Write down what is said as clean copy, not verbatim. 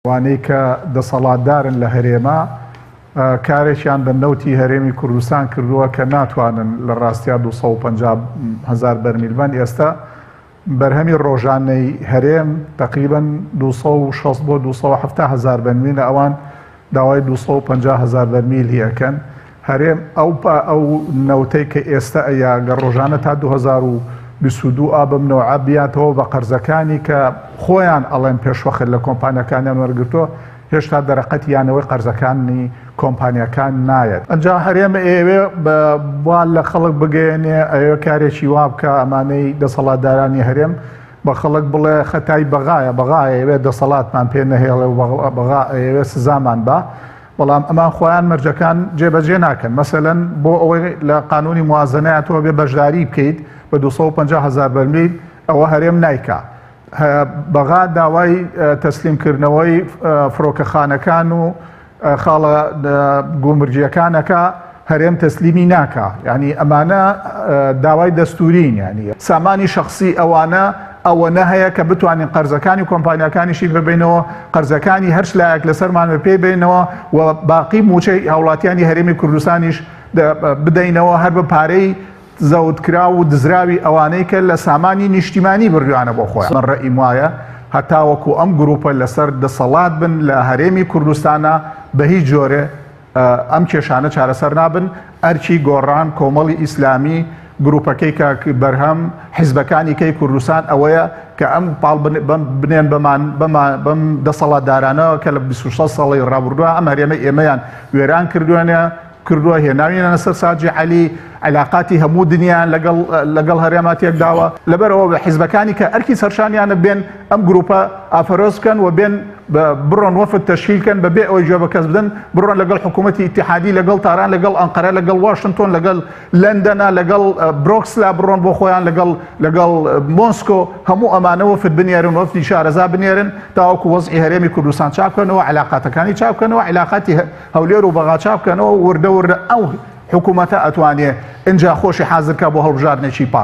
ئەوانەی کە دەسەڵاتدارن لە هەرێما کارێکیان بە نەوتی هەرێمی کوردستان کردووە کە ناتوانن لە ڕاستیا 250 هەزار بەرمیل بەن. ئێستا بەرهەمی ڕۆژانەی هەرێم تقریبا 260 بۆ 270 هەزار بەرمیلە، ئەوان داوای 250 هەزار بەرمیلی ئەکەن. هەرێم ئەو ئەو نەوتەی کە ئێستا ئەیا گەر ڕۆژانە تا 2022 ئا بەم نەوعە بیاتەوە بە قەرزەکانی کە خۆیان ئەڵێن پێشوەخت لە کۆمپانیەکانیان وەرگرتووە، هێشتا دەرەقەتی یانەوەی قەرزەکانی کۆمپانیەکان نایەت. ئەنجا هەرێم ئەیەوێ وا لە خەڵک بگەیەنێ، ئەیەوێ کارێکی وا بکا ئەمانەی دەسەڵاتدارانی هەرێم بە خەڵک بڵێ خەتای بەغایە، بەغا ئەیەوێ دەسەڵاتمان پێ نەهێڵێ و بەغا ئەیەوێ سزامان با، بەڵام ئەمان خۆیان مەرجەکان جێبەجێ ناکەن. مەسەلەن بۆ ئەوەی لە قانونی موازنەیان تۆ بێ بەشداری بکەیت بە 250 هەزار بەرمیل، ئەوە هەرێم نایکا. بەغا داوای تەسلیمکردنەوەی فڕۆکەخانەکان و خاڵە گومرگیەکانەکە، هەرێم تەسلیمی ناکا. یعنی ئەمانە داوای دەستورین، یعنی سامانی شخصی ئەوانە ئەوەنە هەیە کە بتوانین قەرزەکانی کۆمپانیاکانیشی ببینەوە، قەرزەکانی هەر لایەک لەسەرمان بە پێی بینەوە و باقی موچەی هاوڵاتیانی هەرێمی کوردستانیش بدەینەوە، هەر بە پارەی زەوتکراو و دزراوی ئەوانەی کە لە سامانی نیشتیمانی بڕیانە بۆ خۆیان. من ڕەئیم وایە هەتاوەکو ئەم گروپە لەسەر دەسەڵات بن لە هەرێمی کوردستانە بە هیچ جۆرێ ئەم کێشانە چارەسەر نابن. ئەرکی گۆڕان، کۆمەڵی ئیسلامی، گروپەکەی کاک بەرهەم، حیزبەکانی کەی کوردستان ئەوەیە کە ئەم پاڵ بنێن بەمان بەم دەسەڵاتدارانەوە کە لە 26 ساڵی ڕابردووە ئەم هەرێمە ئێمەیان وێران کردوێنە کردووە، هێناویانە سەر ساجی عەلی، علاقاتی هەموو دنیایان لەگەڵ لەگەڵ هەرێما تێکداوە. لەبەرەوە بە حیزبەکانی کە ئەرکی سەرشانیانە بێن ئەم گروپە ئافەرۆز بکەن و بێن بڕۆن وەفد تەشکیل کەن بەبێ ئەوەی گوێ بە کەس بدەن، بڕۆن لەگەڵ حکوومەتی ئیتیحادی، لەگەڵ تاران، لەگەڵ ئەنقەرە، لەگەڵ واشنتۆن، لەگەڵ لەندەنا، لەگەڵ برۆکسلا بڕۆن بۆ خۆیان، لەگەڵ لەگەڵ مۆسکۆ، هەموو ئەمانە وەفد بنێرن، وەفدی شارەزا بنێرن تاوەکو وەزعی هەرێمی کوردستان چاک بکەنەوە، علاقاتەکانی چاک بکەنەوە، علاقاتی هەولێر و بەغا چاک بکەنەوە. وردە وردە ئەو حکوومەتە ئەتوانێ ئینجا خۆشی حازر کا بۆ هەڵبژاردنێکی پاک.